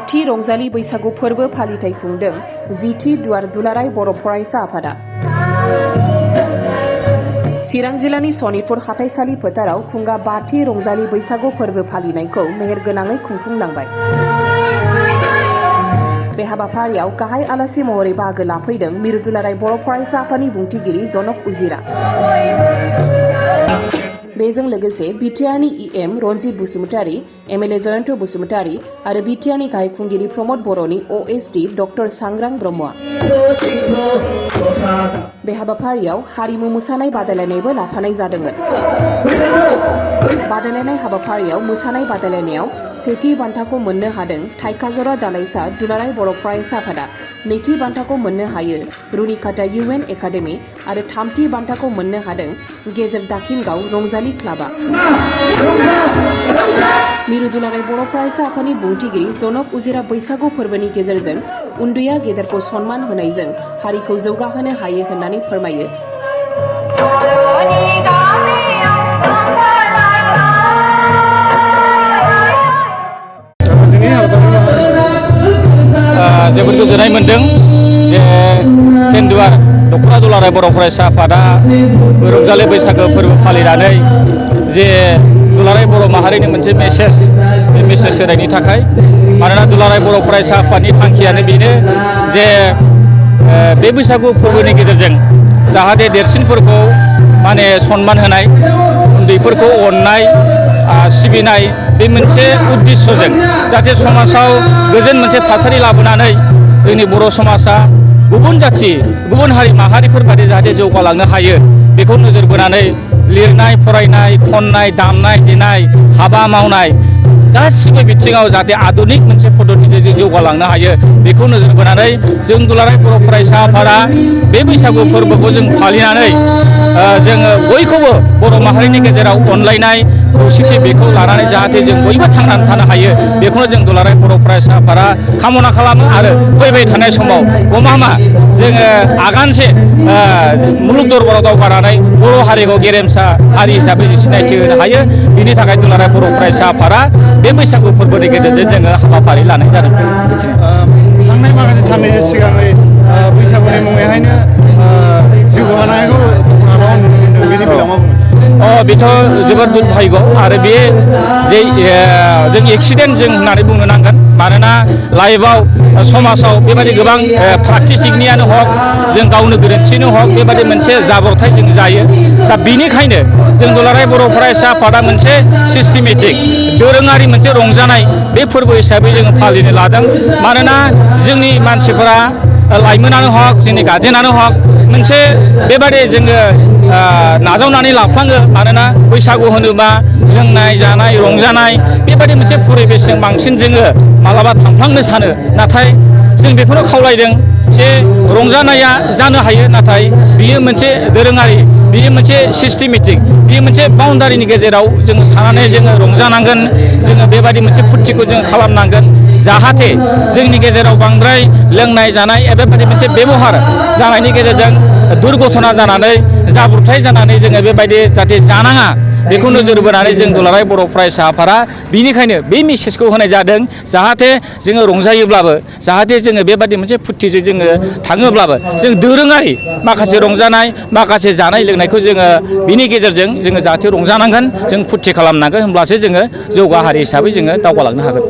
बाथि रंजालि बैसागु फोरबो फालिथाय खुंदों जिथि दुवार दुलाराय बर' फरायसा आफादा। चिरां जिल्लानि सनितपुर हाथाइसालि फोथाराव खुंगा बाथि रंजालि बैसागु फोरबो फालिनायखौ मेहेरगोनाङै खुंफुंलांबाय। बे हाबाफारियाव गाहाय आलासि महरै बाहागो लाफैदों मिरु दुलाराय बर' फरायसा आफादनि बुंथिगिरि जनक उजिरा। बेजों लोगोसे बिटिआरनि इएम रनजित बसुमतारी, एमएलए जयन्त बसुमतारी आरो बिटिआरनि गाहाय खुंगिरि प्रमद बर'नि ओएसडि डक्टर सांग्रां ब्रह्मआ। बे हाबाफारियाव हारिमु मोसानाय बादायलायनायबो लाफानाय जादोंमोन। बादायलायनाय हाबाफारियाव मोसानाय बादायलायनायाव सेथि बान्थाखौ मोननो हादों थाइखाजरा दालाइसा दुलाराय बर' फरायसा आफादा, नैथि बान्थाखौ मोननो हायो रुनिकाटा इउएन एकाडेमि आरो थामथि बान्थाखौ मोननो हादों गेजेर दाखिनगाव रंजालि क्लाबा। मिरु दुलाराय बर' फरायसा आफादनि बुंथिगिरि जनक उजिरा बैसागु फोरबोनि गेजेरजों उन्दैया गेदेरखौ सन्मान होनायजों हारिखौ जौगाहोनो हायो होननानै फोरमायो। जोबोद गोजोननाय मोन्दों जे तेन्दुवार दख'ना दुलाराय बर' फरायसा आफादा रंजालि बैसागो फोरबो फालिनानै जे दुलाराय बर' माहारिनि मोनसे मेसेज, बे मेसेज होनायनि थाखाय। मानोना दुलाराय बर' फरायसा आफादनि थांखियानो बेनो जे बे बैसागु फोरबोनि गेजेरजों जाहाथे देरसिनफोरखौ माने सन्मान होनाय, उन्दैफोरखौ अननाय, सिबिनाय, बे मोनसे उद्देश्यजों जाहाथे समाजाव गोजोन मोनसे थासारि लाबोनानै जोंनि बर' समाजा गुबुन जाथि, गुबुन हारि माहारिफोर बायदि जाहाथे जौगालांनो हायो, बेखौ नोजोर बोनानै लिरनाय, फरायनाय, खननाय, दामनाय देनाय, हाबा मावनाय गासिबो बिथिङाव जाहाथे आधुनिक मोनसे पद्धतिजों जौगालांनो हायो, बेखौ नोजोर बोनानै जों दुलाराय बर' फरायसा आफादा बे बैसागु फोरबोखौ जों फालिनानै जोङो बयखौबो बर' माहारिनि गेजेराव अनलायनाय, खौसेथि बेखौ लानानै जाहाथे जों बयबो थांनानै थानो हायो, बेखौनो जों दुलाराय बर' फरायसा आफादा कामना खालामो। आरो फैबाय थानाय समाव गमामा जोङो आगानसे मुलुग दरबाराव दावगानानै बर' हारिखौ गेरेमसा हारि हिसाबै सिनायथि होनो हायो, बिनि थाखाय दुलाराय बर' फरायसा आफादा बे बैसागु फोरबोनि गेजेरजों जोङो हाबाफारि लानाय जादों। थांनाय माखासे साननैसो सिगाङै बैसागुनि मुङैहायनो जिउ गोमानायखौ दखानाव नुनो मोनदों, बेनि बेलायाव मा बुङो? बेथ' जोबोद दुर्भाग्य आरो बे जे जों एक्सिडेन्ट जों होननानै बुंनो नांगोन। मानोना लाइफआव समाजाव बेबायदि गोबां प्रेक्टिसिंनियानो हक, जों गावनो गोरोन्थिनो हक, बेबायदि मोनसे जाब्रबथाय जों जायो। दा बेनिखायनो जों दुलाराय बर' फरायसा आफादा मोनसे सिस्टेमेटिक दोरोङारि मोनसे रंजानाय बे फोरबो हिसाबै जोङो फालिनो लादों। मानोना जोंनि मानसिफोरा लाइमोनानो हक, जोंनि गार्जेनानो हक, मोनसे बेबादि जोङो नाजावनानै लाफ्लाङो। मानोना बैसागु होनोबा लोंनाय जानाय रंजानाय बेबादि मोनसे परिबेसजों बांसिन जोङो मालाबा थांफ्लांनो सानो। नाथाय जों बेखौनो खावलायदों जे रंजानाया जानो हायो, नाथाय बियो मोनसे दोरोङारि, बियो मोनसे सिस्टेमेटिक, बियो मोनसे बाउन्डारिनि गेजेराव जोङो थानानै जोङो रंजानांगोन। जोङो बेबादि मोनसे फुरथिखौ जोङो खालामनांगोन जाहाथे जोंनि गेजेराव बांद्राय लोंनाय जानाय बेबायदि मोनसे बेबहार जानायनि गेजेरजों दुर्घटना जानानै जाब्रबथाय जानानै जोङो बेबायदि जाहाथे जानाङा, बेखौ नोजोर बोनानै जों दुलाराय बर' फरायसा आफादा बिनिखायनो बे मेसेजखौ होनाय जादों। जाहाथे जोङो रंजायोब्लाबो, जाहाथे जोङो बेबादि मोनसे फुरथिजों जोङो थाङोब्लाबो जों दोरोङारि माखासे रंजानाय, माखासे जानाय लोंनायखौ जोङो बिनि गेजेरजों जोङो जाहाथे रंजानांगोन, जों फुरथि खालामनांगोन, होमब्लासो जोङो जौगा हारि हिसाबै जोङो दावगालांनो हागोन।